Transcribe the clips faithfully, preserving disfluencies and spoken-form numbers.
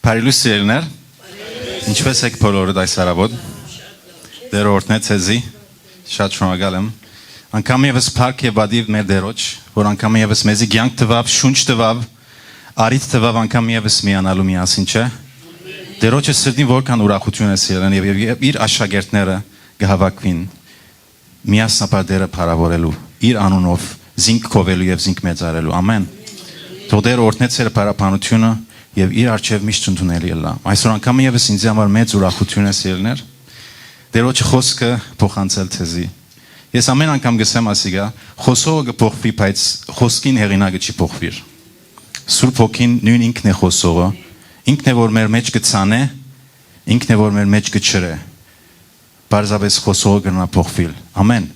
Բարի լուսերներ։ Ինչպե՞ս եք բոլորդ այս առավոտ։ Տերը օրհնե ձեզի։ Շատ շնորհակալ եմ։ Անգամ ևս փառք եւ պատիւ մեր Տերոջ, որ անգամ ևս մեզի կեանք տուաւ, շունչ տուաւ, առիթ տուաւ անգամ ևս միանալու միասին, չէ՞։ Տերոջը սրտին որքան ուրախություն է սիրելն եւ, եւ, եւ իր աշակերտները կհավաքվին միասնապար Տերը փառաւորելու, իր անունով զինք գովելու եւ զինք մեծարելու։ Ամեն։ Թող Տերը օրհնե ձեր փառաբանությունը եւ իր առջեւ միշտ ընդունելի ըլլայ։ Այսօր անգամ ևս ինձ համար մեծ ուրախություն է, սիրելիներ, Տերոջ խօսքը փոխանցել ձեզի։ Ես ամեն անգամ կ'ըսեմ ասիկա, խօսողը կը փոխուի, բայց խօսքին հեղինակը չի փոխուիր։ Սուրբ Հոգին նոյն ինքն է խօսողը, ինքն է, որ մեր մեջ կը ցանէ, ինքն է, որ մեր մեջ կը չրէ։ Պարզապէս խօսողը կրնայ փոխուիլ։ Ամեն։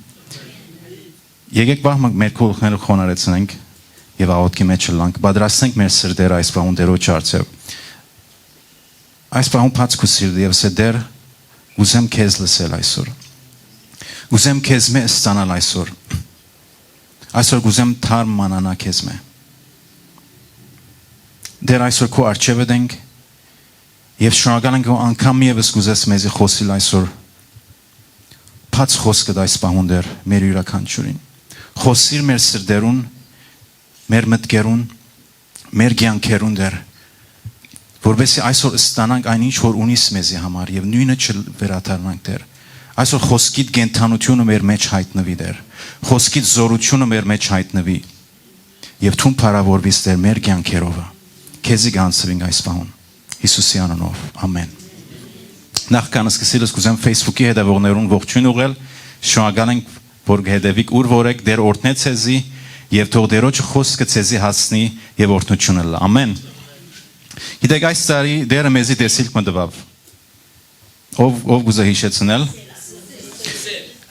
Եկէք պահ մը մեր գլուխները խոնարհեցնենք եւ աղօթքի մէջ ըլլանք, պատրաստենք մեր սրտերը այս պահուն Տերոջ առջեւ։ Այս պահուն բաց քու սիրտը եւ ասէ. «Տէր, կ'ուզեմ քեզ լսել այսօր։ Կ'ուզեմ քեզմէ ստանալ այսօր։ Այսօր կ'ուզեմ թարմ մնանալ քեզմէ։ Տէր, այսօր քու առջեւդ ենք եւ շնորհակալ ենք, որ անգամ ևս կ'ուզես մեզի խօսիլ այսօր։ Բաց խօսքդ այս պահուն, Տէր, մեր իւրաքանչիւրին։ Խօսիր մեր սրտերուն, մեր մտքերուն, մեր կեանքերուն, Տէր, որպեսզի այսօր ստանանք այն, ինչ որ ունիս մեզի համար, եւ նոյնը չվերադառնանք, Տէր։ Այսօր խօսքիդ կենդանութիւնը մեր մեջ յայտնուի, Տէր։ Խօսքիդ զօրութիւնը մեր մեջ յայտնուի, եւ դուն փառաւորուիս, Տէր, մեր կեանքերովը։ Քեզի կ'անցնենք այս պահուն, Յիսուսի անունով, ամեն»։ Նախքան սկսիլս կ'ուզեմ Facebook-ի հետեւողներուն ողջոյն ուղղել։ Շնորհակալ ենք, որ կ'հետեւիք ուր որ էք, Տէր օրհնե ձեզի, եւ թող Տերոջ խօսքը ձեզի հասնի եւ օրհնութիւն ըլլայ։ Ամեն։ Գիտեք, այս տարի Տերը մեզի տեսիլք մը տուաւ։ Ով, ով կ'ուզէ յիշեցնել։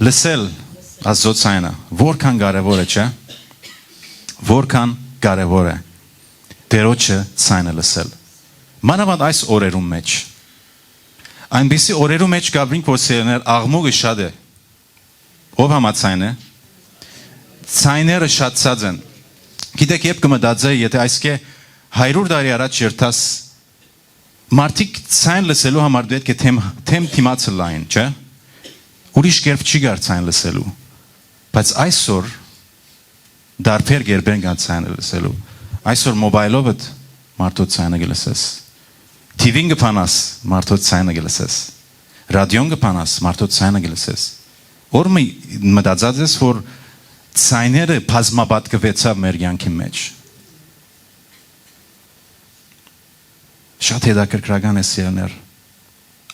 Լսել Աստուծոյ ձայնը որքան կարեւոր է, չէ՞։ Որքան կարեւոր է Տերոջը ձայնը լսել։ Մանաւանդ այս օրերուն մէջ։ Այնպիսի օրերու մէջ կ'ապրինք, որ, սիրելիներ, աղմուկը շատ է։ Ով համաձայն է։ Ձայները շատացած են։ Գիտեք, երբ կը մտածէ, եթե այսքէ հարիւր տարի առաջ երթաս, մարդիկ ձայն լսելու համար պէտք է թեմ, թեմ դիմաց ըլլային, չէ՞։ Ուրիշ կերպ չի կար ձայն լսելու։ Բայց այսօր տարբեր կերպեր կան ձայնը լսելու։ Այսօր մոբայլովդ մարդոց ձայնը կը լսես։ Թիվին կը բանաս, մարդոց ձայնը կը լսես։ Ռադիոն կը բանաս, մարդոց ձայնը կը լսես։ Որ մը մտածած ես, որ ձայները բազմապատկուեցաւ մեր կեանքի մեջ։ Շատ հետաքրքրական է, սիրելիներ։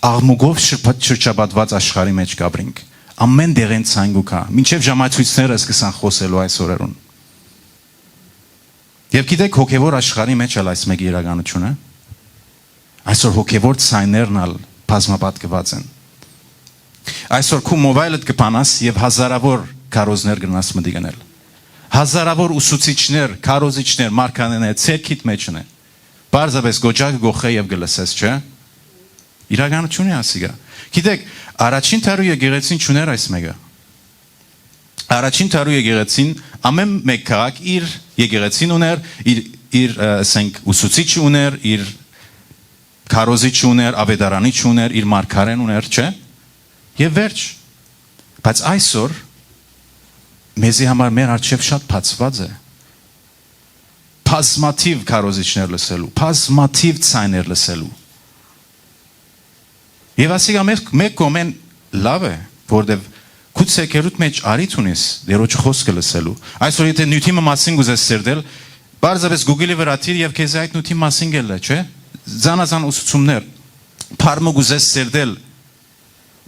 Աղմուկով շրփ-, շրջապատուած աշխարհի մէջ կ'ապրինք։ Ամեն տեղէն ձայն կու գայ, մինչեւ ժամացոյցները սկսան խօսելու այս օրերուն։ Եւ գիտեք, հոգեւոր աշխարհի մէջ ալ այս մէկը իրականութիւն է։ Այսօր հոգեւոր ձայներն ալ բազմապատկուած են։ Այսօր քու մոբայլդ կը բանաս եւ հազարաւոր քարոզներ կրնաս մտի գնել։ Հազարաւոր ուսուցիչներ, քարոզիչներ, մարգարեներ, ձեռքիդ մէջ են։ Պարզապէս կոճակը կ'օղղէ եւ կը լսես, չէ՞։ Իրականութիւն է ասիկա։ Գիտեք, առաջին դարու եկեղեցին չունէր այս մէկը։ Առաջին դարու եկեղեցին, ամէն մէկ քաղաք իր եկեղեցին ունէր, իր, իր, ը, ասենք, ուսուցիչը ունէր, իր քարոզիչը ունէր, աւետարանի չունէր, իր մարգարեն ունէր, չէ՞։ Եւ վերջ։ Բայց այսօր մեզի համար մեր առջեւ շատ բացուած է բազմաթիւ քարոզիչներ լսելու, բազմաթիւ ձայներ լսելու։ Եւ ասիկա մեկ, մեկ կողմէն լաւ է, որտեւ քու ցերկերուդ մէջ առիթ ունիս Տերոջ խօսքը լսելու։ Այսօր եթե նիւթի մը մասին կ'ուզես սերտել, պարզապէս Google-ի վրայ դիր եւ քեզի այդ նիւթի մասին կ'ելլէ, չէ՞։ Զանազան ուսուցումներ, բառ մը կ'ուզես սերտել,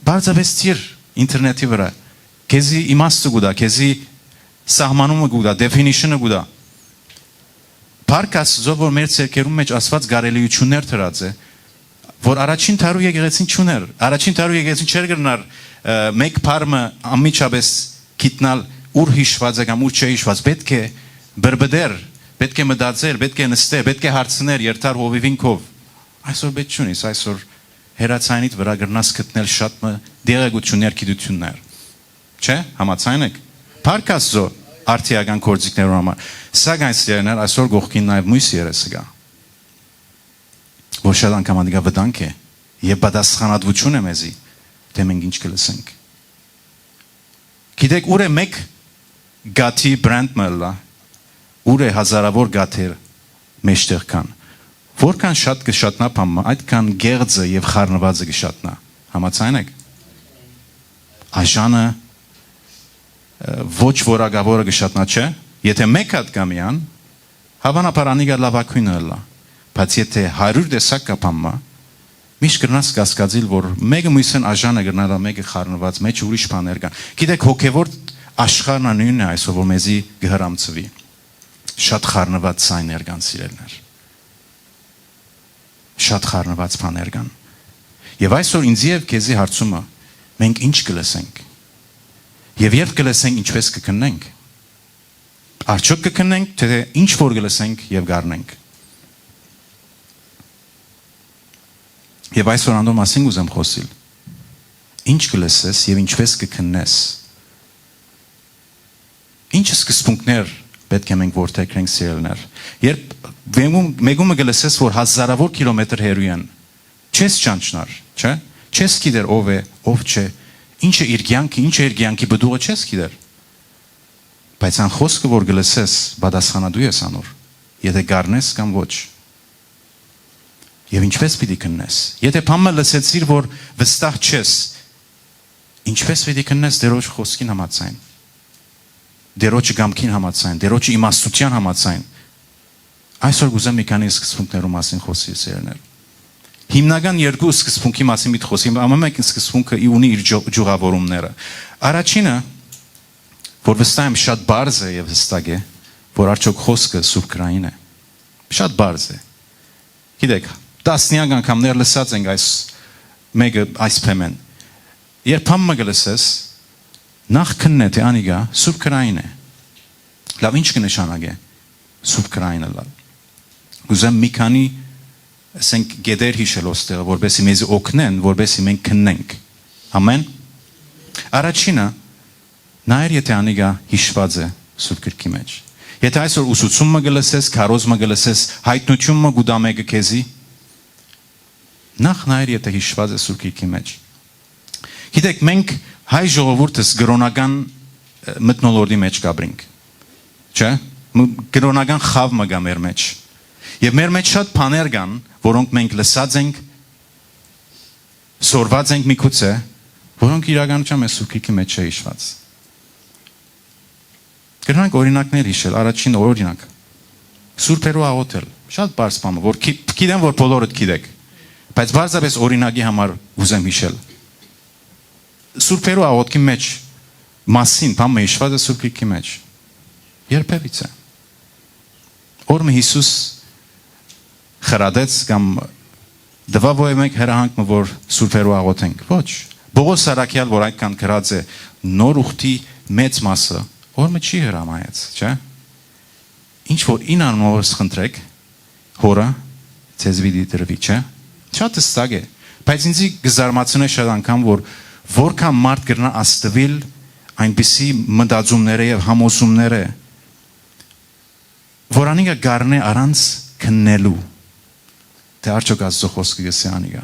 պարզապէս դիր ինտերնեթի վրայ, քեզի իմաստը կու տայ, քեզի սահմանումը կու տայ, definition-ը կու տայ։ Փառք Աստուծոյ, որ մեր ցերկերուն մէջ Աստուած կարելիութիւններ դրած է, որ առաջին դարու եկեղեցին չունէր։ Առաջին դարու եկեղեցին չէր կրնար, ը, մէկ բառ մը անմիջապէս գիտնալ, ուր յիշուած է կամ ուր չէ յիշուած։ Պէտք է բրբդեր, պէտք է մտածեր, պէտք է նստեր, պէտք է հարցներ, երթար հովիւին քով։ Այսօր պէտք չունիս, այսօր հեռաձայնիդ վրայ կրնաս գտնել շատ մը տեղեկութիւններ, գիտութիւններ։ Չէ՞, համաձայն եք։ Փառք Աստուծոյ արդիական գործիքներուն համար։ Սակայն, սիրելիներ, այսօր կողքին նաեւ միւս երեսը կայ։ որ շատ անգամ ատիկա վտանգ է եւ պատասխանատվություն է մեզի, թէ մենք ինչ կը լսենք։ Գիտեք, ուր է մէկ կաթի բրենդ մը ըլլայ, ուր է հազարաւոր կաթեր մէջտեղ կան։ Որքան շատ կը շատնայ բան մը, այդքան կեղծը եւ խառնուածը կը շատնայ։ Համաձայն եք։ Աժանը, ը, ոչ որակաւորը կը շատնայ, չէ՞։ Եթէ մէկ հատ կայ միայն, հաւանաբար անիկա լաւագոյնը ըլլայ, բայց եթէ հարիւր տեսակ կայ բան մը, միշտ կրնաս կասկածիլ, որ մէկը մոյսէն աժանը կրնայ ըլլայ, մէկը խառնուած, մէջը ուրիշ բաներ կան։ Գիտեք, հոգեւոր աշխարհն ա նոյնն է այսօր, որ մեզի կը հրամցուի։ Շատ խառնուած ձայներ կան, սիրելիներ։ Շատ խառնուած բաներ կան։ Եւ այսօր ինձի եւ քեզի հարցումը, մենք ինչ կը լսենք։ Եւ երբ կը լսենք, ինչպէս կը քննենք։ Արդյոք կը քննենք, թէ ինչ որ կը լսենք եւ կառնենք։ Եւ այսօր անոր մասին կ'ուզեմ խօսիլ։ Ինչ կը լսես եւ ինչպէս կը քննես։ Ինչ սկզբունքներ պէտք է մենք որդեգրենք, սիրելիներ։ Երբ մեկում, մեկումը կը լսես, որ հազարաւոր կիլոմեթր հեռու են, չես ճանչնար, չէ՞։ Չես գիտեր ով է, ով չէ, ինչ է իր կեանքը, ինչ է իր կեանքի պտուղը, չես գիտեր։ Բայց այն խօսքը, որ կը լսես, պատասխանատու ես անոր, եթէ կառնես կամ ոչ։ Եւ ինչպէս պիտի քննես։ Եթէ բան մը լսեցիր, որ վստահ չես, ինչպէս պիտի քննես Տէրոջ խօսքին համաձայն, Տէրոջը կամքին համաձայն, Տէրոջը իմաստութեան համաձայն։ Այսօր կ'ուզեմ մի քանի սկզբունքներու մասին խօսիլ, սիրելիներ։ Հիմնական երկու սկզբունքի մասին պիտի խօսիմ, ամէն մէկ սկզբունքը ի- ունի իր ջո-, ջուղաւորումները։ Առաջինը, որ վստահ եմ շատ պարզ է եւ հստակ է, որ արդյոք խօսքը Սուրբ Գրային է։ Շատ պարզ է։ Գիտեք, տասնեակ անգամներ լսած ենք այս մէկը, այս բեմէն։ Երբ բան մը կը լսես, նախ քննէ, թէ անիկա Սուրբ Գրային է։ Լաւ, ինչ կը նշանակէ Սուրբ Գրային ըլլալ։ Կ'ուզեմ մի քանի, ասենք, կետեր յիշել ոստեղը, որպեսզի մեզի օգնեն, որպեսզի մենք քննենք։ Ամեն։ Առաջինը, նայեր, եթէ անիկա յիշուած է Սուրբ Գրքի մէջ։ Եթէ այսօր ուսուցում մը կը լսես, քարոզ մը կը լսես, յայտնութիւն մը կու տայ մէկը քեզի, նախ նայեր, եթէ յիշուած է Սուրբ Գրքի մէջ։ Գիտեք, մենք հայ ժողովուրդս կրօնական, ը, մթնոլորտի մէջ կ'ապրինք, չէ՞։ Մ-, կրօնական խաւ մը կայ մեր մէջ։ Եւ մեր մէջ շատ բաներ կան, որոնք մենք լսած ենք, սորված ենք միգուցե, որոնք իրականության մեջ Սուրբ Գրքի մէջ չէ յիշուած։ Կրնանք օրինակներ յիշել, առաջին օրինակ, սուրբերու աղօթել, շատ պարզ բան մը, որ գի-, գիտեմ, որ բոլորդ գիտեք, բայց պարզապէս օրինակի համար կ'ուզեմ յիշել։ Սուրբերու աղօթքի մէջ մասին բան մը յիշուած է Սուրբ Գրքի մէջ։ Երբեւիցէ։ Օր մը Յիսուս խրատեց կամ տուաւ ո-, մէկ հրահանգ մը, որ սուրբերու աղօթենք։ Ոչ։ Պողոս առաքեալ, որ այդքան գրած է նոր ուխտի մեծ մասը, օր մը չի հրամայեց, չէ՞։ Ինչ որ ին անունով խնդրեք, Հօրը, ձեզ պիտի տրուի, չէ՞։ Շատ հստակ է, բայց ինձի կը զարմացնէ շատ անգամ, որ որքան մարդ կրնայ ազդուիլ այնպիսի մտածումները եւ համոզումները, որ անիկա կառնէ առանց քննելու, թէ արդյոք Աստուծոյ խօսքը կ'ըսէ անիկա։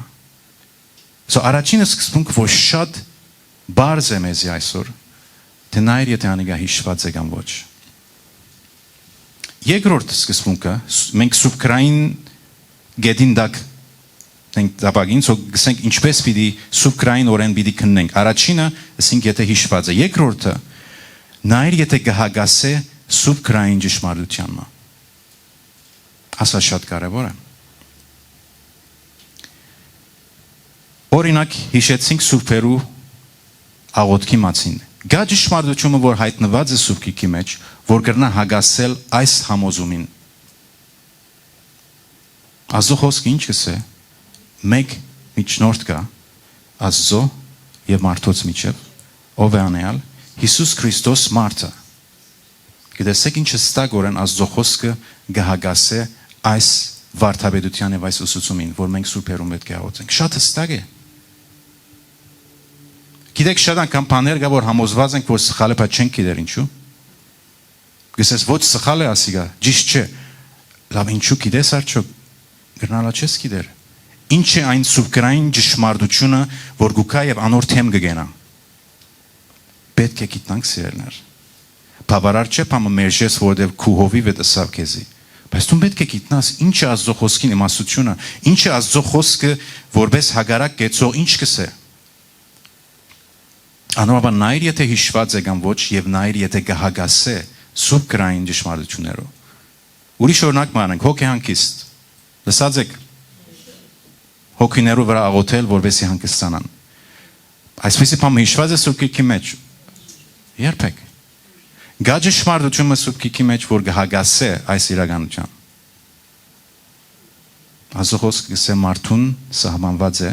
So, առաջին սկզբունքը, որ շատ պարզ է մեզի այսօր, թէ նայր, եթէ անիկա յիշուած է կամ ոչ։ Երկրորդ սկզբունքը, ս-, մենք Սուրբ Գրային գետին տակ ենք տապակին, so գսենք ինչպես պիտի Սուրբ Գրային օրէն պիտի քննենք։ Առաջինը, ասենք, եթէ յիշուած է։ Երկրորդը, նայր, եթէ կը հակասէ Սուրբ Գրային ճշմարտութեան մը։ Ասա շատ կարեւոր է։ Օրինակ, յիշեցինք սուրբերու աղօթքի մասին։ Կա ճշմարտությունը, որ յայտնուած է Սուրբ Գիրքի մէջ, որ կրնայ հակասել այս համոզումին։ Աստուծոյ խօսքը ինչ կ'ըսէ։ Մէկ միջնորդ կայ Աստուծոյ եւ մարդոց միջեւ, ով է անեալ Յիսուս Քրիստոս մարդը։ Կտեսեք ինչ հստակօրէն Աստուծոյ խօսքը կը հակասէ այս վարդապետութեան եւ այս ուսուցումին, որ մենք սուրբերուն պէտք է աղօթենք։ Շատ հստակ է։ Գիտեք, շատ անգամ բաներ կայ, որ համոզուած ենք, որ սխալ է, բայց չենք գիտեր ինչու։ Կ'ըսես, «Ոչ, սխալ է ասիկա, ճիշտ չէ»։ Լաւ, ինչու, գիտես արդյոք։ Կրնայ ալ չես գիտեր, Ի՞նչ է այն սուբկրային ճշմարտութիւնը, որ կու գայ եւ անոր դէմ կը կենայ։ Պէտք է գիտնանք, սիրելիներ։ Բաւարար չէ բան մը մերժես, որովհետեւ քու հովիւդ ըսաւ քեզի։ Բայց դուն պէտք է գիտնաս, ի՞նչ է Աստուծոյ խօսքին իմաստութիւնը, ի՞նչ է Աստուծոյ խօսքը, որպէս հակառակ կեցող, ի՞նչ կ'ըսէ։ Անոր համար նայիր, եթէ յիշուած է կամ ոչ, եւ նայիր, եթէ կը հակասէ սուբկրային ճշմարտութիւններու։ Ուրիշ օրինակ մը անենք, հոգեհանգիստ։ Լսած եք հոգիներու վրայ աղօթել, որպէսզի հանգստանան։ Այսպիսի բան յիշուած է Սուրբ Գիրքի մէջ։ Երբեք։ Կա ճշմարտութիւն մը Սուրբ Գիրքի մէջ, որ կը հակասէ այս իրականութեան։ Աստուծոյ խօսքը կ'ըսէ, մարդուն սահմանուած է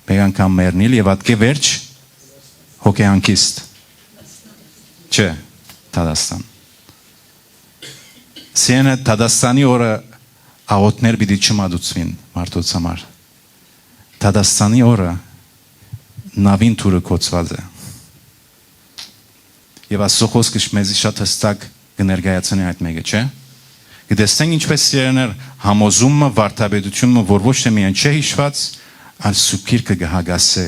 մէկ անգամ մեռնիլ եւ ատկէ վերջ հոգեհանգիստ։ Չէ, դատաստան։ Սիրելիներ, դատաստանի օրը աղօթքներ պիտի չմատուցուին մարդոց համար։ Դատաստանի օրը նաւին դուռը գոցուած է։ Եւ Աստուծոյ խօսքը մեզի շատ յստակ կը ներկայացնի այդ մէկը, չէ՞։ Կը տեսնենք ինչպէս, սիրելիներ, համոզում մը, վարդապետութիւն մը, որ ոչ թէ միայն չէ յիշուած, այլ Սուրբ Գիրքը կը հակասէ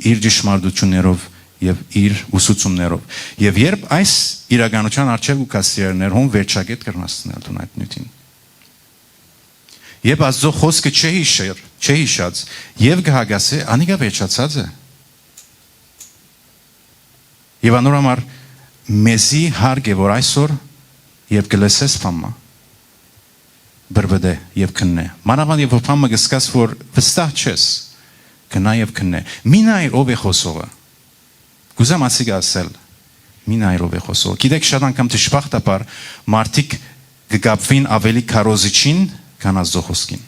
իր ճշմարտութիւններով եւ իր ուսուցումներով։ Եւ երբ այս իրականութեան առջեւ կու գաս, սիրելիներ, հոն վերջակետ կրնաս դնել դուն այդ նիւթին։ Երբ Աստուծոյ խօսքը չէ յիշեր, չէ յիշած, եւ կը հակասէ, անիկա վերջացած է։ Եւ անոր համար մեզի հարկ է, որ այսօր երբ կը լսես բան մը, բրբտէ եւ քննէ։ Մանաւանդ երբ որ բան մը կ'ըսկաս, որ վստահ չես, գնա եւ քննէ։ Մի նայիր ով է խօսողը։ Կ'ուզեմ ասիկա ասել, մի նայիր ով է խօսողը։ Գիտեք, շատ անգամ դժբախտաբար մարդիկ կը կապուին աւելի քարոզիչին, քան Աստուծոյ խօսքին։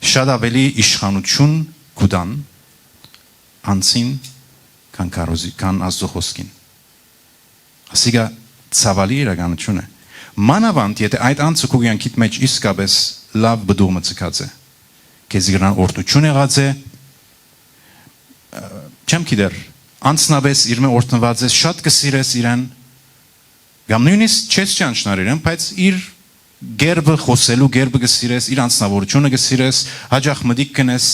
Շատ աւելի իշխանութիւն կու տան անձին, քան քարոզի-, քան Աստուծոյ խօսքին։ Ասիկա ցաւալի իրականութիւն է։ Մանաւանդ, եթէ այդ անձը քու կեանքիդ մէջ իսկապէս լաւ պտուղ մը ձգած է, քեզի կրնան օրհնութիւն եղած է, ը, չեմ գիտեր, անձնապէս իրմէ օրհնուած ես, շատ կը սիրես իրեն, կամ նոյնիսկ չես ճանչնար իրեն, բայց իր կերպը, խօսելու կերպը կը սիրես, իր անձնաւորութիւնը կը սիրես, յաճախ մտիկ կ'ընես,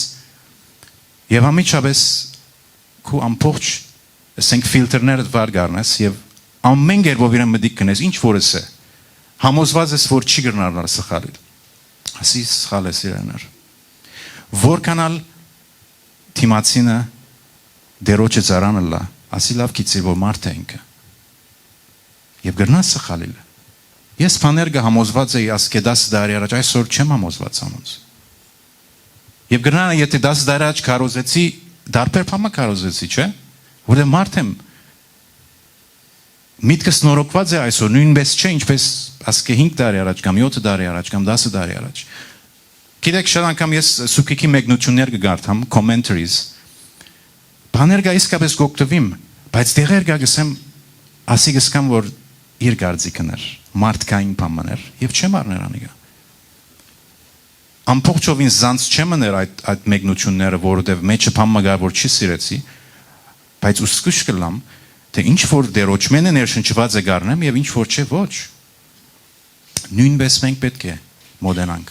եւ անմիջապէս քու ամբողջ, ասենք, ֆիլտրներդ վար կ'առնես եւ ամէն կերպով իրեն մտիկ կ'ընես, ինչ որ ըսէ, համոզուած ես, որ չի կրնար սխալիլ։ Ասի սխալ է, սիրելիներ։ Որքան ալ դիմացինը Տէրոջը ծառան ըլլայ, ասի լաւ գիտցի, որ մարդ է ինքը։ Եւ կրնայ սխալիլ։ Ես բաներ կը համոզուած էի ասկէ տասը տարի առաջ, այսօր չեմ համոզուած անոնց։ Եւ կրնայ, եթէ տասը տարի առաջ քարոզեցի, տարբեր բան մը քարոզեցի, չէ՞։ Որտեղ մարդ եմ, միտքս նորոգուած է այսօր, նոյնպէս չէ, ինչպէս ասկէ հինգ տարի առաջ, կամ եօթը տարի առաջ, կամ տասը տարի առաջ։ Գիտեք, շատ անգամ ես Սուրբ Գիրքի մեկնութիւններ կը կարդամ, commentaries, բաներ կա, իսկապէս կ'օգտուիմ, բայց տեղեր կա, կ'ըսեմ, ասի կ'ըսկամ, որ իր կարծիքն էր, մարդկային բան մըն էր, եւ չեմ առներ անիկա։ Ամբողջովին զանց չեմ ըներ այդ, այդ մեկնութիւնները, որովհետեւ մեջը բան մը կար, որ չի սիրեցի, բայց ուշ կ'ըլլամ, թէ ինչ որ Տէրոջմէ ներշնչուած է, կ'առնեմ, եւ ինչ որ չէ, ոչ։ Նոյնպէս մենք պէտք է մօտենանք։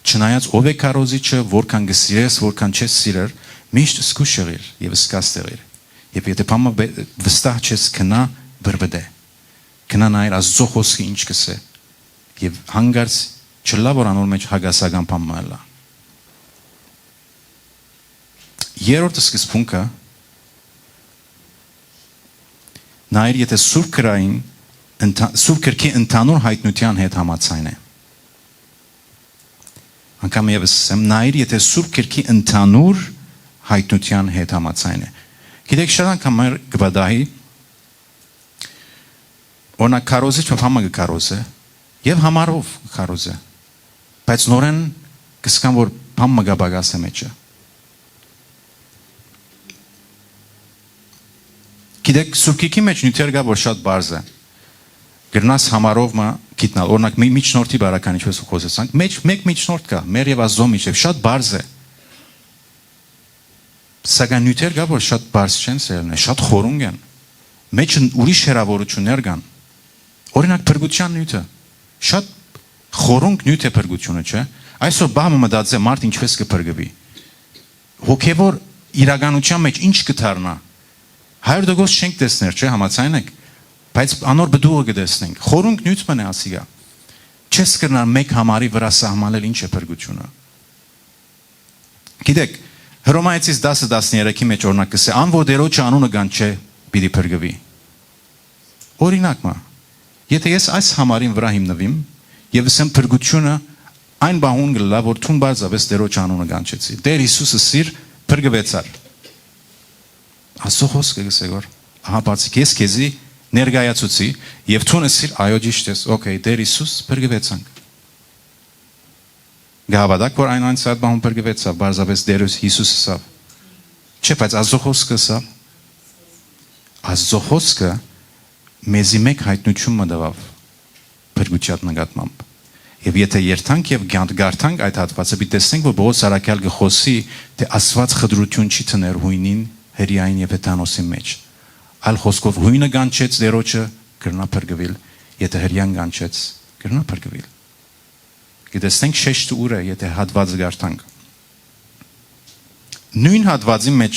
Չնայած ով է քարոզիչը, որքան կը սիրես, որքան չես սիրեր, միշտ զգուշ եղիր եւ զգաստ եղիր։ Եւ եթէ բան մը վե-, վստահ չես, գնա բրբտէ։ Գնա նայիր Աստուծոյ խօսքը ինչ կ'ըսէ։ Եւ յանկարծ չ'ըլլայ, որ անոր մէջ հակասական բան մը ըլլայ։ Երրորդ սկզբունքը, նայիր, եթէ Սուրբ Գրային ընթա-, Սուրբ Գրքի ընդհանուր յայտնութեան հետ համաձայն է։ Անգամ եւս ասեմ, նայիր, եթէ Սուրբ Գրքի ընդհանուր յայտնութեան հետ համաձայն է։ Գիտեք, շատ անգամ մեր կը պատահի, օրինակ, քարոզիչ մը բան մը կը քարոզէ, եւ համարով կը քարոզէ, բայց նորեն կ'ըսկան, որ բան մը կա պակաս է մեջը։ Գիտեք, Սուրբ Գիրքի մէջ նիւթեր կայ, որ շատ պարզ է։ Կրնաս համարով մը գիտնալ։ Օրինակ, մի միջնորդի բարական, ինչպես որ խօսեցանք, մէջ, մէկ միջնորդ կայ, մեր եւ Աստուծոյ միջեւ, շատ պարզ է։ Սակայն նիւթեր կայ, որ շատ պարզ չեն, սիրելիներ, շատ խորունկ են։ Մէջը ուրիշ հեռաւորութիւններ կան։ Օրինակ, փրկութեան նիւթը։ Շատ խորունկ նիւթ է փրկութիւնը, չէ՞։ Այսօր պահ մը մտածէ՝ մարդ ինչպէս կը փրկուի։ Հոգեւոր իրականութեան մէջ ինչ կը դառնայ։ Հարիւր տոկոս չենք տեսներ, չէ՞, համաձայն եք, բայց անոր պտուղը կը տեսնենք։ Խորունկ նիւթ մըն է ասիկա։ Չես կրնար մէկ համարի վրայ սահմանել ինչ է փրկութիւնը։ Գիտեք, Հռոմայեցիս տասը տասներեքի մէջ, օրինակ, կ'ըսէ. «Ան որ Տէրոջը անունը կանչէ, պիտի փրկուի»։ Օրինակ մը, եթէ ես այս համարին վրայ հիմնուիմ եւ ըսեմ՝ փրկութիւնը այն պահուն կ'ըլլայ, որ դուն պարզապէս Տէրոջը անունը կանչեցի, Տէր Յիսուս ըսիր, փրկուեցար։ Աստուծոյ խօսքը կ'ըսէ որ, ահա, բացիկ ես քեզի ներկայացուցի, եւ դուն ըսիր՝ «Այո, ճիշդ ես, օքէյ, Տէր Յիսուս, փրկուեցանք»։ Կը հաւատա՞ք որ այն, այն սա այդ պահուն փրկուեցաւ, պարզապէս Տէր Յիսուս ըսաւ։ Չէ, բայց Աստուծոյ խօսքը ըսաւ։ Աստուծոյ խօսքը մեզի մէկ յայտնութիւն մը տուաւ փրկութեան նկատմամբ։ Եւ եթէ երթանք եւ կյանք կարդանք այդ հատուածը, պիտի տեսնենք որ Պողոս առաքեալ կը խօսի թէ Աստուած խտրութիւն չի դներ յոյնին, հրեային եւ հեթանոսին մէջ։ Այլ խօսքով, յոյնը կանչեց Տէրոջը, կրնայ փրկուիլ, եթէ հրեան կանչեց, կրնայ փրկուիլ։ Կը տեսնենք շեշտը ուր է, եթէ հատուածը կարդանք։ Նոյն հատուածին մէջ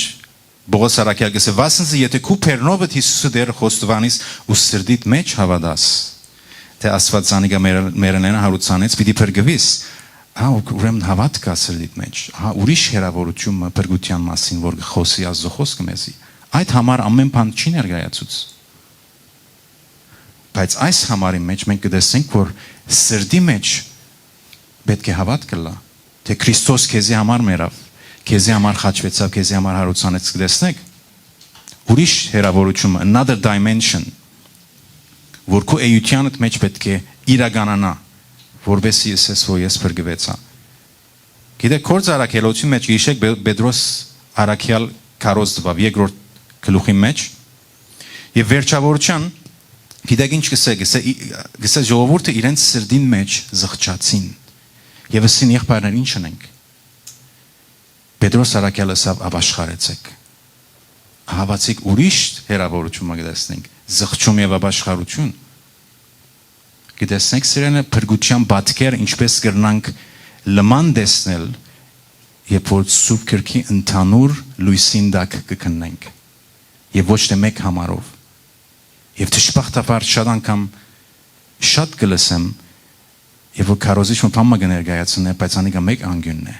Պողոս առաքեալ կ'ըսէ. «Վասն զի եթէ քու բերնովդ Յիսուսը Տէրը խոստովանիս ու սրտիդ մէջ հաւատաս, թէ Աստուած զանիկա մեր-, մեռելէնը յարուցանեց, պիտի փրկուիս, ահա, ուրեմն հաւատք կայ սրտիդ մէջ, ահա, ուրիշ հեռաւորութիւն մը փրկութեան մասին, որ կը խօսի Աստուծոյ խօսքը մեզի։ Այդ համար ամէն բան չի ներկայացուց»։ Բայց այս համարի մէջ մենք կը տեսնենք որ սրտի մէջ պէտք է հաւատք ըլլայ, թէ Քրիստոս քեզի համար մեռաւ, քեզի համար խաչուեցաւ, քեզի համար յարուցանեց, կը տեսնեք։ Ուրիշ հեռաւորութիւն, another dimension, որ քու էութեանդ մէջ պէտք է իրականանայ, որպէս զի ըսես որ ես փրկուեցայ։ Գիտեք, Գործ առաքելոցի մէջ, գիշեք, Պե-, Պետրոս առաքեալ քարոզ տուաւ երկրորդ գլուխի մէջ, եւ վերջավորութեան, գիտեք ինչ կ'ըսէ, կ'ըսէ, ի-, կ'ըսէ՝ «Ժողովուրդը իրենց սրտին մէջ զղջացին եւ ըսին. եղբայրներ, ի՞նչ ընենք»։ Պետրոս առաքեալ ըսաւ. «Ապաշխարեցէք»։ Ահա, բացիկ, ուրիշ հեռաւորութիւն մը կը տեսնենք, զղջում եւ ապաշխարութիւն։ Կը տեսնենք, սիրելիներ, փրկութեան պատկերը ինչպէս կրնանք լման տեսնել, երբ որ Սուրբ Գրքի ընդհանուր լոյսին տակ կը քննենք, եւ ոչ թէ մէկ համարով։ Եւ դժբախտաբար շատ անգամ շատ կը լսեմ, եւ որ քարոզիչ մը բան մը կը ներկայացնէ, բայց անիկա մէկ անկիւնն է,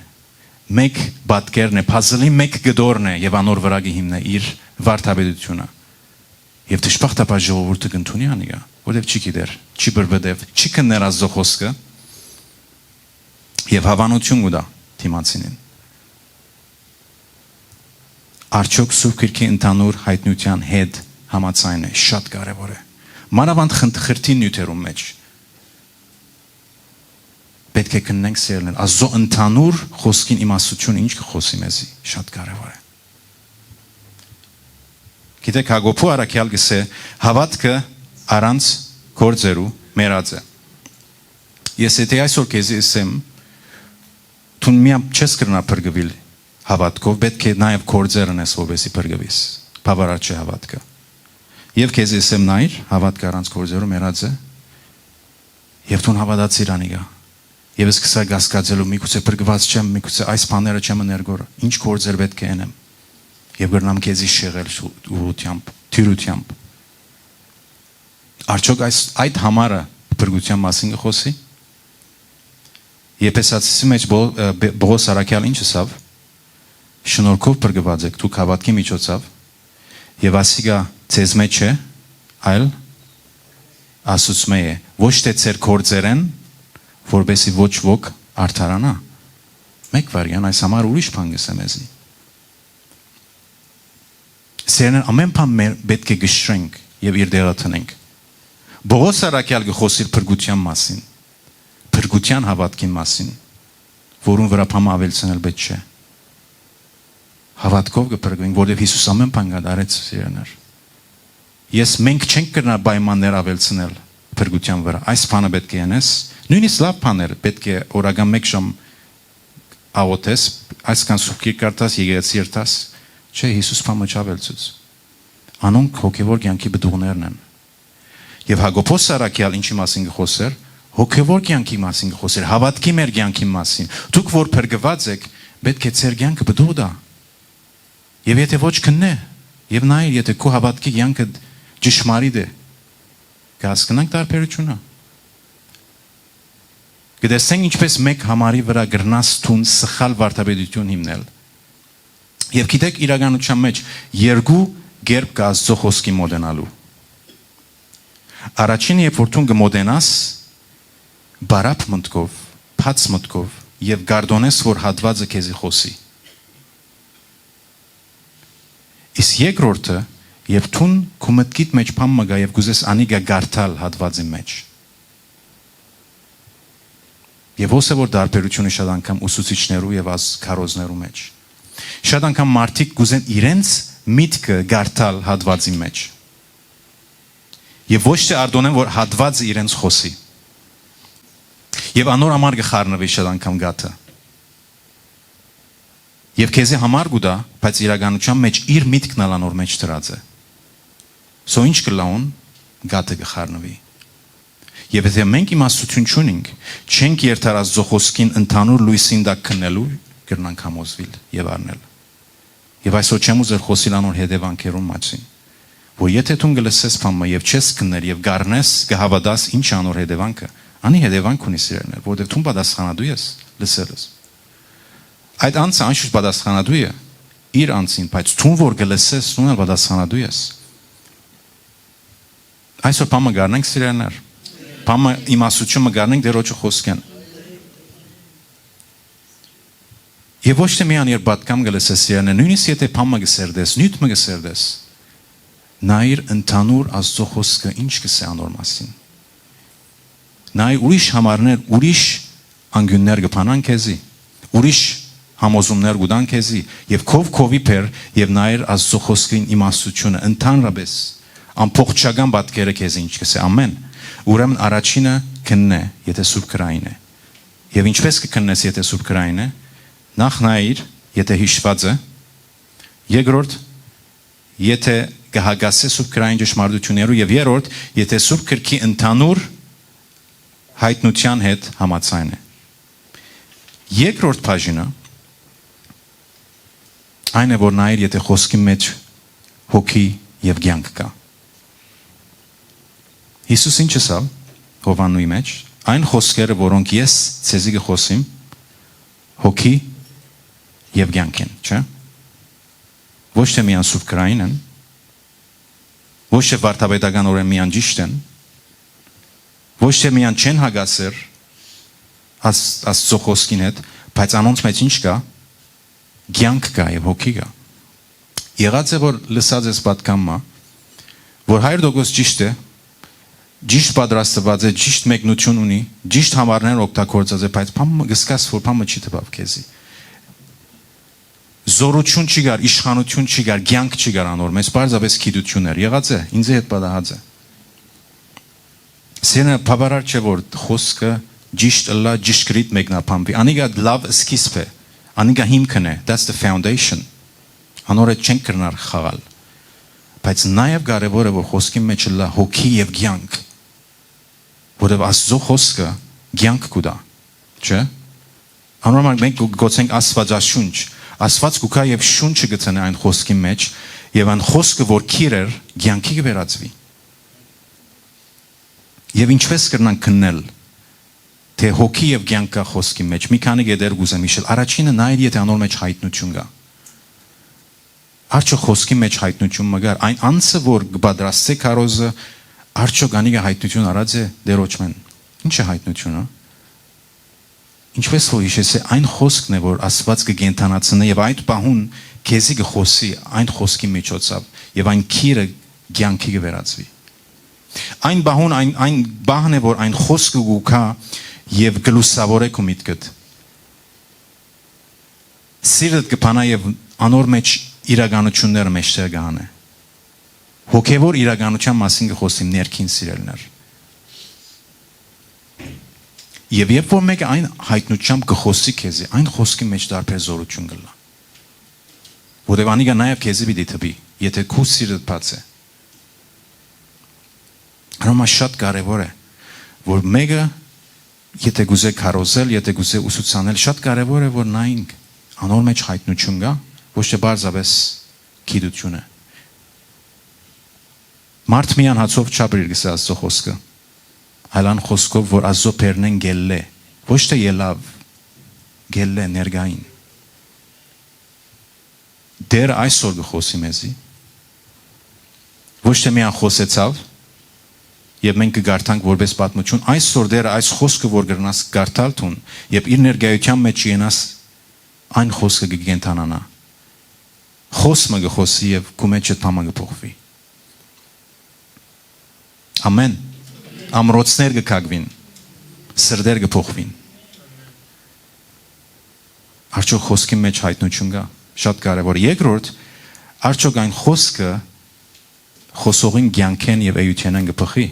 մէկ պատկերն է, փազլի մէկ կտորն է, եւ անոր վրայ կը հիմնէ իր վարդապետութիւնը։ Եւ դժբախտաբար ժողովուրդը կ'ընդունի անիկա, որտեւ չի գիտեր, չի բրբտեր, չի քններ Աստուծոյ խօսքը եւ հաւանութիւն կու տայ դիմացինին։ Արդյոք Սուրբ Գրքի ընդհանուր յայտնութեան հետ համաձայն է, շատ կարեւոր է։ Մանաւանդ խնդ-, խրթին նիւթերուն մէջ պէտք է քննենք, սիրելիներ, Աստուծոյ ընդհանուր խօսքին իմաստութիւնը ինչ կը խօսի մեզի, շատ կարեւոր է։ Գիտեք, Յակոբու առաքեալ կ'ըսէ. «Հաւատքը առանց գործերու մեռած է»։ Ես եթէ այսօր քեզի ըսեմ, դուն միայն չես կրնար փրկուիլ հաւատքով, պէտք է նաեւ գործեր ընես, որպեսզի փրկուիս, բաւարար չէ հաւատքը։ Եւ քեզի ըսեմ. նայիր, հաւատքը առանց գործերու մեռած է, եւ դուն հաւատացիր անիկա։ Եւս սկսայ կասկածելու, միգուցե փրկուած չեմ, միգուցե այս բաները չեմ ըներ, որ ինչ գործեր պէտք է ընեմ, եւ կրնամ քեզի շեղել շու-, ուղղութեամբ, դյուրութեամբ։ Արդյոք այս, այդ համարը փրկութեան մասին կը խօսի։ Եփեսացիցի մէջ Պո-, ը, Պե-, Պողոս առաքեալ ինչ ըսաւ. «Շնորհքով փրկուած էք դուք հաւատքի միջոցով, եւ ասիկա ձեզմէ չէ, այլ Աստուծմէ է, ոչ թէ ձեր գործերէն, որպեսզի ոչ ոք արդարանայ»։ Մէկ վայրկեան, այս համար ուրիշ բան կ'ըսեմ մեզի։ Սիրելիներ, ամէն բան մեր պէտք է կշռենք եւ իր տեղը դնենք։ Պողոս առաքեալ կը խօսիր փրկութեան մասին, փրկութեան հաւատքին մասին, որուն վրայ բան մը աւելցնել պէտք չէ։ Հաւատքով կը փրկուենք, որովհետեւ Յիսուս ամէն բան կատարեց, սիրելիներ։ Ես, մենք չենք կրնար պայմաններ աւելցնել փրկութեան վրայ։ Այս բանը պէտք է ընես, նոյնիսկ լաւ բաներ պէտք է օրական մէկ ժամ աղօթես, այսքան Սուրբ Գիրք կարդաս, եկեղեցի երթաս, չէ, Յիսուս բան մը չաւելցուց։ Անոնք հոգեւոր կեանքի պտուղներն են։ Եւ Յակոբոս առաքեալ ինչի՞ մասին կը խօսէր, Հոգեւոր կեանքի մասին կը խօսէր, հաւատքի մեր կեանքի մասին։ Դուք որ փրկուած էք, պէտք է ձեր կեանքը պտուղ տայ։ Եւ եթէ ոչ, քննէ եւ նայիր, եթէ քու հաւատքի կեանքը ճշմարիտ է, կը հասկնանք տարբերութիւնը։ Կը տեսնենք ինչպէս մէկ համարի վրայ կրնաս դուն սխալ վարդապետութիւն հիմնել։ Եւ գիտեք, իրականութեան մէջ երկու կերպ կայ Աստուծոյ խօսքին մօտենալու։ Առաջինը, երբ որ դուն կը մօտենաս բարապ մտքով, բաց մտքով եւ կարտօնես, որ հատուածը քեզի խօսի։ Իսկ երկրորդը, երբ դուն քու մտքիդ մէջ բան մը կայ եւ կ'ուզես անիկա կարդալ հատուածին մէջ։ Եւ ո՞ս է որ տարբերութիւնը շատ անգամ ուսուցիչներու եւ ազ քարոզներու մէջ։ Շատ անգամ մարդիկ կ'ուզեն իրենց միտքը կարդալ հատուածին մէջ։ Եւ ոչ թէ արտօնեն, որ հատուածը իրենց խօսի։ Եւ անոր համար կը խառնուի շատ անգամ գաթը։ Եւ քեզի համար կու տայ, բայց իրականութեան մէջ իր միտքն ալ անոր մէջ դրած է։ So ինչ կ'ըլլայ ուն, գաթը կը խառնուի։ Եւ եթէ մենք իմաստութիւն չունինք, չենք երթար Աստուծոյ խօսքին ընդհանուր լոյսին տակ քննելու, կրնանք համոզուիլ եւ առնել։ Եւ այսօր չեմ ուզեր խօսիլ անոր հետեւանքերուն մասին, որ եթէ դուն կը լսես բան մը եւ չես քններ եւ կառնես, կը հաւատաս ինչ է անոր հետեւանքը, անի հետեւանք ունի, սիրելիներ, որովհետեւ դուն պատասխանատու ես լսելս։ Այդ անձը անշուշտ պատասխանատու է իր անձին, բայց դուն որ կը լսես, դուն ալ պատասխանատու ես։ Այսօր բան մը կառնենք, սիրելիներ, բան մը իմաստութիւն մը կառնենք Տեր Հօջի խօսքէն։ Եւ ոչ թէ միայն երբ պատկամ կը լսես, սիրելիներ, նոյնիսկ եթէ բան մը կը սերտես, նիւթ մը կը սերտես, նայիր ընդհանուր Աստուծոյ խօսքը ինչ կ'ըսէ անոր մասին։ Նայ, ուրիշ համարներ, ուրիշ անկիւններ կը բանան քեզի, ուրիշ համոզումներ կու տան քեզի, եւ քով քովի բեր եւ նայիր Աստուծոյ խօսքին իմաստութիւնը, ընդհանրապէս ամբողջական պատկերը քեզի ինչ կ'ըսէ, ամէն։ Ուրեմն առաջինը քննէ, եթէ Սուրբ Գրային է։ Եւ ինչպէս կը քննես, եթէ Սուրբ Գրային է, նախ նայիր, եթէ յիշուած է, երկրորդ, եթէ կը հակասէ Սուրբ Գրային ճշմարտութիւններու, եւ երրորդ, եթէ Սուրբ Գրքի ընդհանուր յայտնութեան հետ համաձայն է։ Երկրորդ բաժինը այն է, որ նայիր, եթէ խօսքին մէջ հոգի եւ կեանք կայ։ Յիսուս ինչ ըսաւ Յովհաննուի մէջ, այն խօսքերը, որոնք ես ձեզի կը խօսիմ, հոգի եւ կեանք են, չէ՞։ Ոչ թէ միան Սուրբ Գրային են, ոչ թէ վարդապետականօրէն միան ճիշդ են, ոչ թէ միան չեն հակասեր Աս-, Աստուծոյ խօսքին հետ, բայց անոնց մէջ ինչ կայ, կեանք կայ եւ հոգի կայ։ Եղած է, որ լսած ես պատգամը, որ հարիւր տոկոս ճիշդ է, ճիշտ պատրաստուած է, ճիշտ մեկնութիւն ունի, ճիշտ համարներ օգտագործած է, բայց բան մը կ'զգաս, որ բան մը չի տպաւ քեզի։ Զօրութիւն չի գար, իշխանութիւն չի գար, կեանք չի գար անոր մէջ, պարզապէս գիտութիւն էր։ Եղած է, ինձի հետ պատահած է։ Սիրելիներ, բավարար չէ, որ խօսքը ճիշտ ըլլայ, ճշգրիտ մեկնաբանուի։ Անիկա լաւ սկիզբ է, անիկա հիմքն է, that's the foundation։ Անոր հետ չենք կրնար խաղալ։ Բայց նաեւ կարեւոր է, որ խօսքին մէջ ըլլայ հոգի եւ կեանք, որովհետեւ Աստուծոյ խօսքը կեանք կու տայ, չէ՞։ Անոր համար մենք գ-, գոցենք Աստուածաշունչ։ Աստուած կու գայ եւ շունչը կը դնէ այն խօսքին մէջ, եւ այն խօսքը, որ կիր էր, կեանքի կը վերածուի։ Եւ ինչպէս կրնանք քննել, թէ հոգի եւ կեանք կայ խօսքին մէջ, մի քանի կետեր կ'ուզեմ յիշել։ Առաջինը, նայիր, եթէ անոր մէջ յայտնութիւն կայ։ Արդյոք խօսքին մէջ յայտնութիւն մը կար։ Այն անձը, որ կը պատրաստէ քարոզը, արդյոք անիկա յայտնութիւն առած է Տեր Հօջմէն։ Ինչ է յայտնութիւնը։ Ինչպէս որ յիշեցէ, այն խօսքն է, որ Աստուած կը կենդանացնէ եւ այդ պահուն քեզի կը խօսի այն խօսքի միջոցով, եւ այն կիրը կեանքի կը վերածուի։ Այն պահուն, այն, այն պահն է, որ այն խօսքը կու գայ եւ կը լուսաւորէ քու միտքդ։ Սիրտդ կը բանայ եւ անոր մէջ իրականութիւնները մէջտեղ կը հանէ։ Հոգեւոր իրականութեան մասին կը խօսիմ, ներքին, սիրելիներ։ Եւ երբ որ մէկը այն յայտնութեամբ կը խօսի քեզի, այն խօսքի մէջ տարբեր զօրութիւն կ'ըլլայ։ Որովհետեւ անիկա նաեւ քեզի պիտի տպի, եթէ քու սիրտդ բաց է։ Անոր համար շատ կարեւոր է, որ մէկը Եթէ կ'ուզէ քարոզել, եթէ կ'ուզէ ուսուցանել, շատ կարեւոր է որ նայենք, անոր մէջ յայտնութիւն կայ, ոչ թէ պարզապէս գիտութիւն է։ Մարդ միայն հացով չապրիր, կ'ըսէ Աստուծոյ խօսքը, այլ այն խօսքով որ Աստուծոյ բերնէն կ'ելլէ, ոչ թէ ելաւ, կ'ելլէ ներկային։ Տէրը այսօր կը խօսի մեզի, ոչ թէ միայն խօսեցաւ, եւ մենք կը կարդանք որպէս պատմութիւն, այսօր Տէրը այս խօսքը որ կրնաս կարդալ դուն, եւ իր ներկայութեան մէջ յենաս, այն խօսքը կը կենդանանայ։ Խօս մը կը խօսի եւ քու մէջը բան մը կը փոխուի։ Ամէն։ Ամրոցներ կը քակուին, սրտեր կը փոխուին։ Արդյոք խօսքին մէջ յայտնութիւն կայ։ Շատ կարեւոր։ Երկրորդ, արդյոք այն խօսքը խօսողին կեանքէն եւ էութենէն կը բխի։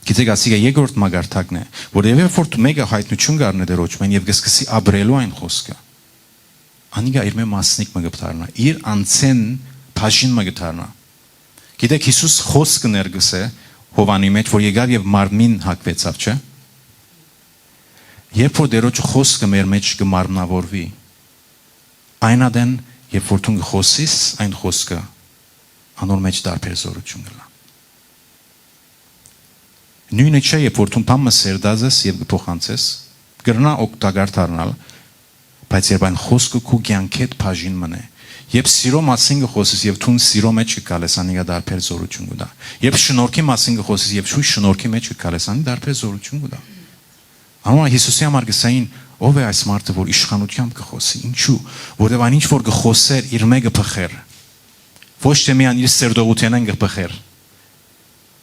Գիտեք, ասիկա երկրորդ մակարդակն է, որ երբ որ մէկը յայտնութիւն կ'առնէ Տէրոջ մէն եւ կը սկսի ապրելու այն խօսքը, անիկա իրմէ մասնիկ մը կը դառնայ, իր անձէն բաժին մը կը դառնայ։ Գիտեք, Յիսուս խօսքը ներկսէ Յովհաննի մէջ, որ եկաւ եւ մարմին հագուեցաւ, չէ՞։ Երբ որ Տէրոջ խօսքը մեր մէջ կը մարմնաւորուի, այն ատեն, երբ որ դուն կը խօսիս այն խօսքը, անոր մէջ տարբեր զօրութիւն կ'ըլլայ։ Նոյնը չէ, երբ որ դուն բան մը սերտած ես եւ կը փոխանցես, կրնայ օգտակար դառնալ, բայց երբ այն խօսքը քու կեանքէդ բաժին մըն է, երբ սիրո մասին կը խօսես եւ դուն սիրո մէջ կը քալես, անիկա տարբեր զօրութիւն կու տայ։ Երբ շնորհքի մասին կը խօսես եւ դուն շնորհքի մէջ կը քալես, անի տարբեր զօրութիւն կու տայ։ Անոր Յիսուսի համար կ'ըսէին. «Ո՞վ է այս մարդը որ իշխանութեամբ կը խօսի»։ Ինչու՞։ Որովհետեւ այն ինչ որ կը խօսէր, իրմէ կը բխէր։ Ոչ թէ միայն իր սերտողութենէն կը բխէր,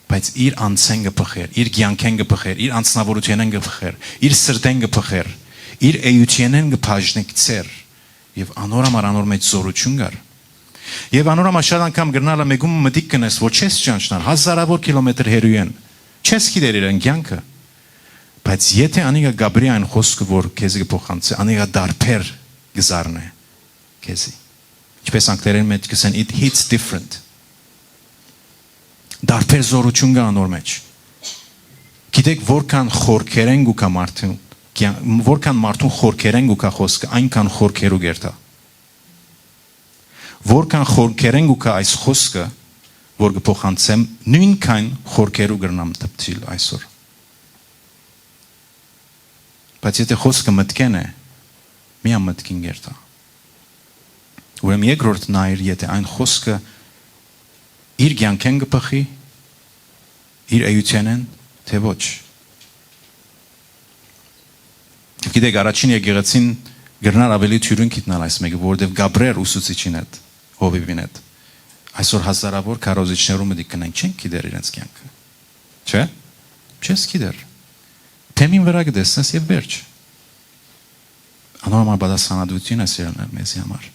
բայց իր անձէն կը բխէր, իր կեանքէն կը բխէր, իր անձնաւորութենէն կը բխէր, իր սրտէն կը բխէր, իր էութենէն կը բաժնեկցէր, եւ անոր համար անոր մէջ զօրութիւն կար։ Եւ անոր համար շատ անգամ կրնալը մէկուն մտիկ կ'ընես, որ չես ճանչնար հազարաւոր կիլոմեթր հեռուէն, չես գիտեր իրեն կեանքը, բայց եթէ անիկա կ'ապրի այն խօսքը որ քեզի կը փոխանցէ, անիկա դարբեր կը զարնէ քեզի։ Ինչպես անգլերէն մէջ կ'ըսեն, it hits different։ Դարբեր զօրութիւն կայ անոր մէջ։ Գիտեք, որքան խորքերէն կու գայ մարդուն, կեան-, որքան մարդուն խորքերէն կու գայ խօսքը, այնքան խորքերու կ'երթայ։ Որքան խորքերէն կու գայ այս խօսքը, որ կը փոխանցեմ, նոյնքան խորքերու կրնամ դպչիլ այսօր։ Բայց եթէ խօսքը մտքէն է, միան մտքին կ'երթայ։ Ուրեմն երկրորդ նայիր, եթէ այն խօսքը իր կեանքէն կը բխի, իր էութենէն, թէ ոչ։ Գիտեք, առաջին եկեղեցին կրնար ավելի թիւրին գիտնալ այս մէկը, որովհետեւ կ'ապրէր ուսուցիչին հետ, հովիւին հետ։ Այսօր հազարաւոր քարոզիչներու մտիկ կ'ընեն, չեն գիտեր իրենց կեանքը։ Չէ՞։ Չես գիտեր։ Թեմին վրայ կը տեսնես եւ վերջ։ Անոր համար պատասխանատուություն է, սիրելիներ, մեզի համար։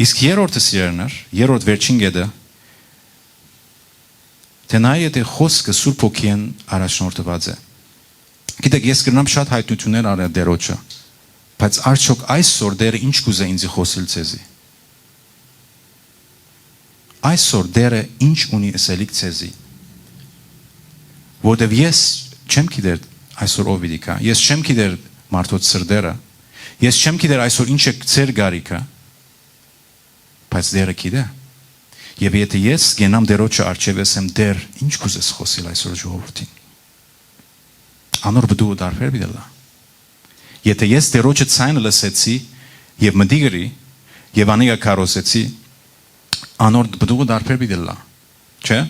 Իսկ երրորդը, սիրելիներ, երրորդ վերջին կետը, թէ նայ, եթէ խօսքը Սուրբ Հոգիէն առաջնորդուած է։ Գիտեք, ես կրնամ շատ յայտնութիւններ առնել Տէրոջը, բայց արդյոք այսօր Տէրը ինչ կ'ուզէ ինձի խօսիլ ձեզի։ Այսօր Տէրը ինչ ունի ըսելիք ձեզի, որտեւ ես չեմ գիտեր այսօր ով պիտի գայ, ես չեմ գիտեր մարդոց սրտերը, ես չեմ գիտեր այսօր ինչ է ձեր գարիքը, բայց Տէրը գիտէ։ Եւ եթէ ես կենամ Տէրոջը առջեւ, ըսեմ. «Տէր, ինչ կ'ուզես խօսիլ այսօր ժողովուրդին»։ Անոր պտուղը տարբեր պիտի ըլլայ։ Եթէ ես Տէրոջը ձայնը լսեցի եւ մտիկ ըրի եւ անիկա քարոզեցի, անոր պտուղը տարբեր պիտի ըլլայ, չէ՞։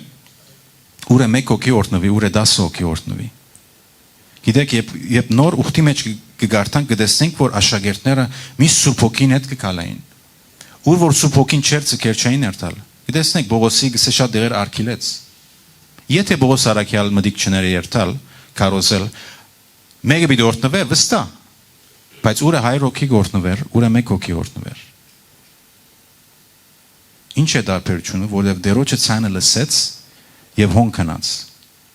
Ուր է մէկ հոգի օրհնուի, ուր է տասը հոգի օրհնուի։ Գիտեք, երբ, երբ նոր ուխտի մէջ կը, կը կարդանք, կը տեսնենք, որ աշակերտները միշտ Սուրբ Հոգին հետ կը քալէին։ Ուր որ Սուրբ Հոգին չէր, ձգեր չէին երթալ։ Կը տեսնենք, Պողոսի կսե շատ դեղեր արգիլեց։ Եթէ Պողոս առաքեալ մտիկ չներ երթալ, քարոզել, մէկը պիտի օրհնուէր, վստահ։ Բայց ուր է Հայր Հոգի կ'օրհնուէր, ուր է մէկ հոգի օրհնուէր։ Ինչ է տարբերությունը, որովհետեւ Տէրոջը ցայնը լսեց եւ հոն գնաց։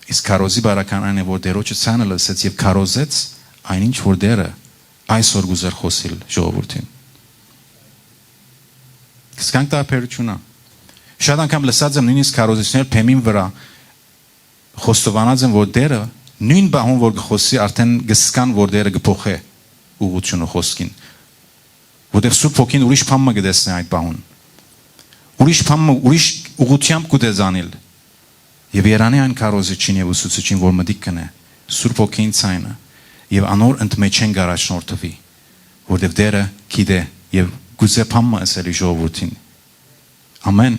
Իսկ քարոզի բարական այն է, որ Տէրոջը ցայնը լսեց եւ քարոզեց այն, ինչ որ Տէրը այսօր կ'ուզեր խօսիլ ժողովուրդին։ Գսկանք տարբերությունը։ Շատ անգամ լսած եմ նույնիսկ քարոզիչներ բեմին վրայ խոստովանած են, որ Տէրը Նոյն պահուն որ կը խօսի, արդէն կը զգան որ Տէրը կը փոխէ ուղղութիւնը խօսքին, որտեւ Սուրբ Հոգին ուրիշ բան մը կը տեսնէ այդ պահուն, ուրիշ բան մը, ուրիշ ուղղութեամբ կու տեզանիլ։ Եւ երանի այն քարոզիչին եւ ուսուցիչին որ մտիկ կ'ընէ Սուրբ Հոգին ձայնը, եւ անոր ընդմէջէն կ'առաջնորդուի, որտեւ Տէրը գիտէ եւ կ'ուզէ բան մը ըսել իր ժողովուրդին։ Ամեն։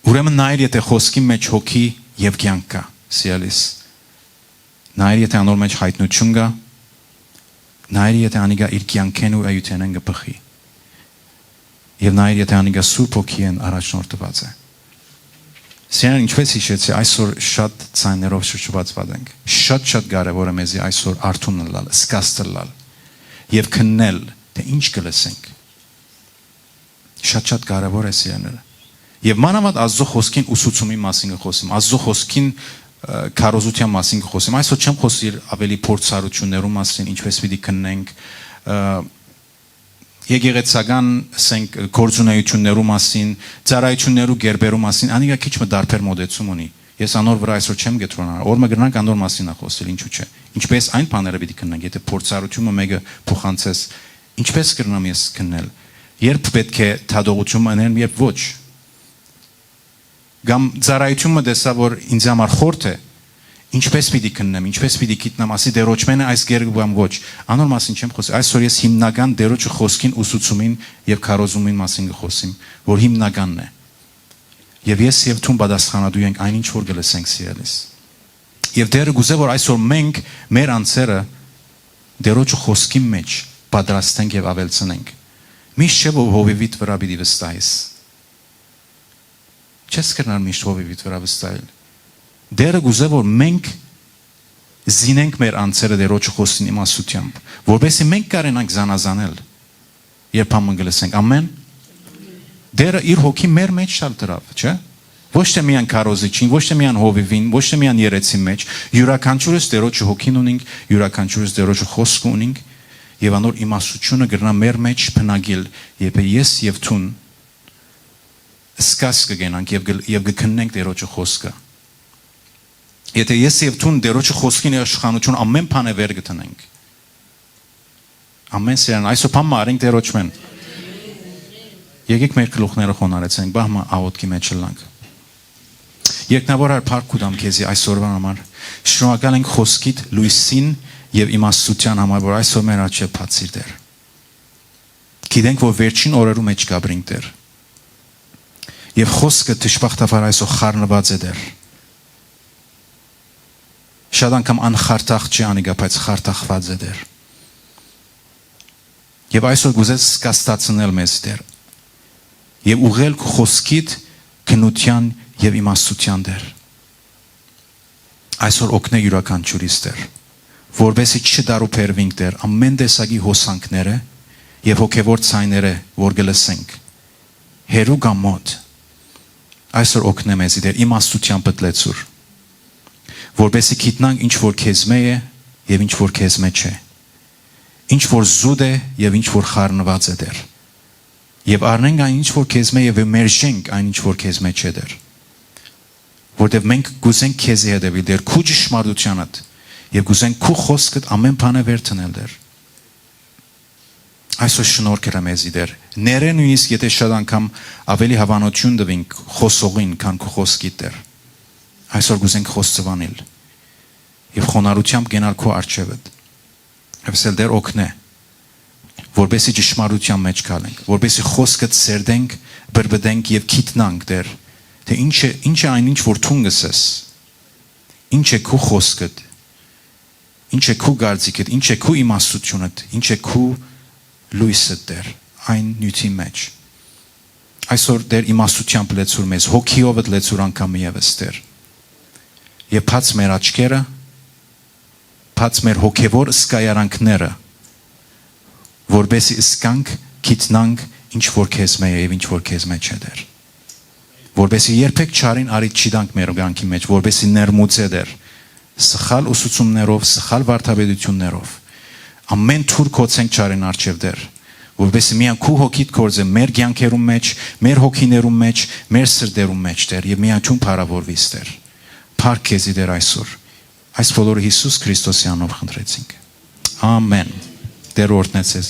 Ուրեմն նայիր, եթէ խօսքին մէջ հոգի եւ կեանք կայ, սիրելիս, նայիր, եթէ անոր մէջ յայտնութիւն կայ, նայիր, եթէ անիկա իր կեանքէն ու էութենէն կը բխի, եւ նայիր, եթէ անիկա Սուրբ Հոգիէն առաջնորդուած է։ Սիրելիներ, ինչպէս յիշեցի, այսօր շատ ձայներով շրջուած ենք։ Շատ, շատ կարեւոր է մեզի այսօր արթուն ըլլալ, զգաստ ըլլալ եւ քննել, թէ ինչ կը լսենք։ Շատ, շատ կարեւոր է, սիրելիներ։ Եւ մանաւանդ Աստուծոյ խօսքին ուսուցումի մասին կը խօսեմ, Աստուծոյ խօսքին, ը, քարոզութեան մասին կը խօսեմ։ Այսօր չեմ խօսիր աւելի փորձառութիւններու մասին, ինչպէս պիտի քննենք, ը, եկեղեցական, ասենք, գործունեութիւններու մասին, ծառայութիւններու կերպերու մասին, անիկա քիչ մը տարբեր մօտեցում ունի։ Ես անոր վրայ այսօր չեմ կեդրոնանար։ Օր մը կրնանք անոր մասին ա խօսել, ինչու՞ չէ։ Ինչպէս այն բաները պիտի քննենք, եթէ փորձառութիւնը մէկը փոխանցես, ինչպէս կրնամ ես քննել։ Երբ պէտք է դատողութիւն մը ընեմ, երբ ոչ։ Կամ ծառայութիւն մը տեսայ, որ ինձ համար խորթ է, ինչպէս պիտի քննեմ, ինչպէս պիտի գիտնամ, ասի Տէրոջմէն է այս գերքը կամ ոչ։ Անոր մասին չեմ խօսի։ Այսօր ես հիմնական Տէրոջը խօսքին ուսուցումին եւ քարոզումին մասին կը խօսիմ, որ հիմնականն է։ Եւ ես եւ դուն պատասխանատու ենք այն ինչ որ կը լսենք, սիրելիս։ Եւ Տէրը կ'ուզէ, որ այսօր մենք մեր անձերը Տէրոջը խօսքին մէջ պատրաստենք եւ աւելցնենք։ Միշտ չէ, որ հովիվիդ վրայ պիտի վստահես։ Չես կրնար միշտ հովիվիդ վրայ վստահել։ Տէրը կ'ուզէ, որ մենք զինենք մեր անձերը Տէրոջը խօսքին իմաստութեամբ, որպեսզի մենք կարենանք զանազանել, երբ բան մը կը լսենք։ Ամեն։ Տէրը իր հոգի մեր մէջ ալ դրաւ, չէ՞։ Ոչ թէ միայն քարոզիչին, ոչ թէ միայն հովիվին, ոչ թէ միայն երեցին մէջ, յուրաքանչիւրս Տէրոջը հոգին ունինք, յուրաքանչիւրս Տէրոջը խօսքը ունինք, եւ անոր իմաստութիւնը կրնայ մեր մէջ բնակիլ, երբ ես եւ դուն զգաս կը կենանք եւ կը, եւ կը քննենք Տէրոջը խօսքը։ Եթէ ես եւ դուն Տէրոջը խօսքին իշխանութիւն ամեն բանէ վեր կը դնենք, ամեն սերան, այսօր բան մը արենք Տէրոջմէն։ Եկեք մեր գլուխները խոնարհեցնենք, բահ մը աղօթքի մէջ ըլլանք։ Երկնաւոր Հայր, փառք կու տամ քեզի այսօրվան համար։ Շնորհակալ ենք խօսքիդ լոյսին եւ իմաստութեան համար, որ այսօր մեր առջեւ բացիր, Տէր։ Գիտենք, որ վերջին օրերու մէջ կ'ապրինք, Տէր։ Եւ խօսքը դժբախտաբար այսօր խառնուած է, Տէր։ Շատ անգամ անխարդախ չի անիկա, բայց խարդախուած է, Տէր։ Եւ այսօր կ'ուզես զգաստացնել մեզ, Տէր, եւ ուղղել քու խօսքիդ քննութեան եւ իմաստութեան, Տէր։ Այսօր օգնէ յուրաքանչիւրիս, Տէր, որպեսզի չտարուբերուինք, Տէր, ամեն տեսակի հոսանքները եւ հոգեւոր ձայները, որ կը լսենք, հեռու կամ մօտ։ Այսօր օգնէ մեզի, Տէր, իմաստութեան պտլեցուր, որպեսզի գիտնանք ինչ որ քեզմէ է եւ ինչ որ քեզմէ չէ, ինչ որ զուտ է եւ ինչ որ խառնուած է, Տէր, եւ առնենք այն ինչ որ քեզմէ եւ մերժենք այն ինչ որ քեզմէ չէ, Տէր, որտեւ մենք կ'ուզենք քեզի հետեւիլ, Տէր, քու ճշմարտութեանդ, եւ կ'ուզենք քու խօսքդ ամեն բանէ վեր դնել, Տէր։ Այսօր շնորհ կրեմ մեզի, Տէր։ Ներէ նոյնիսկ եթէ շատ անգամ աւելի հաւանութիւն տուինք խօսողին, քան քու խօսքիդ, Տէր, այսօր կ'ուզենք խոստովանել եւ խոնարհութեամբ կենալ քու առջեւդ։ Ըսել, Տէր, օգնէ, որպեսզի ճշմարտութեան մէջ գալենք, որպեսզի խօսքդ սերտենք, բրբտենք եւ գիտնանք, Տէր, թէ ինչ է, ինչ է այն ինչ որ դուն կ'ըսես, ինչ է քու խօսքդ, ինչ է քու կարծիքդ, ինչ է քու իմաստութիւնդ, ինչ է քու լոյսդ, Տէր, այն նիւթի մէջ։ Այսօր, Տէր, իմաստութեամբ լեցուր մեզ, հոգիովդ լեցուր անգամ եւս, Տէր, եւ բաց մեր աչքերը, բաց մեր հոգեւոր զգայարանքները, որպեսզի զգանք, գիտնանք, ինչ որ քեզմէ է եւ ինչ որ քեզմէ չէ, Տէր, որպեսզի երբեք չարին առիթ չի տանք մեր կյանքի մէջ, որպեսզի ներմուծէ, Տէր, սխալ ուսուցումներով, սխալ վարդապետութիւններով, ամեն թուր գոցենք չարին առջեւ, Տէր, որպեսզի միայն քու հոգիդ գործէ մեր կեանքերուն մէջ, մեր հոգիներուն մէջ, մեր սրտերուն մէջ, Տէր, եւ միայն դուն փառաւորուիս, Տէր։ Փառք քեզի, Տէր, այսօր։ Այս բոլորը Յիսուս Քրիստոսի անունով խնդրեցինք։ Ամեն։ Տէրը օրհնեցես։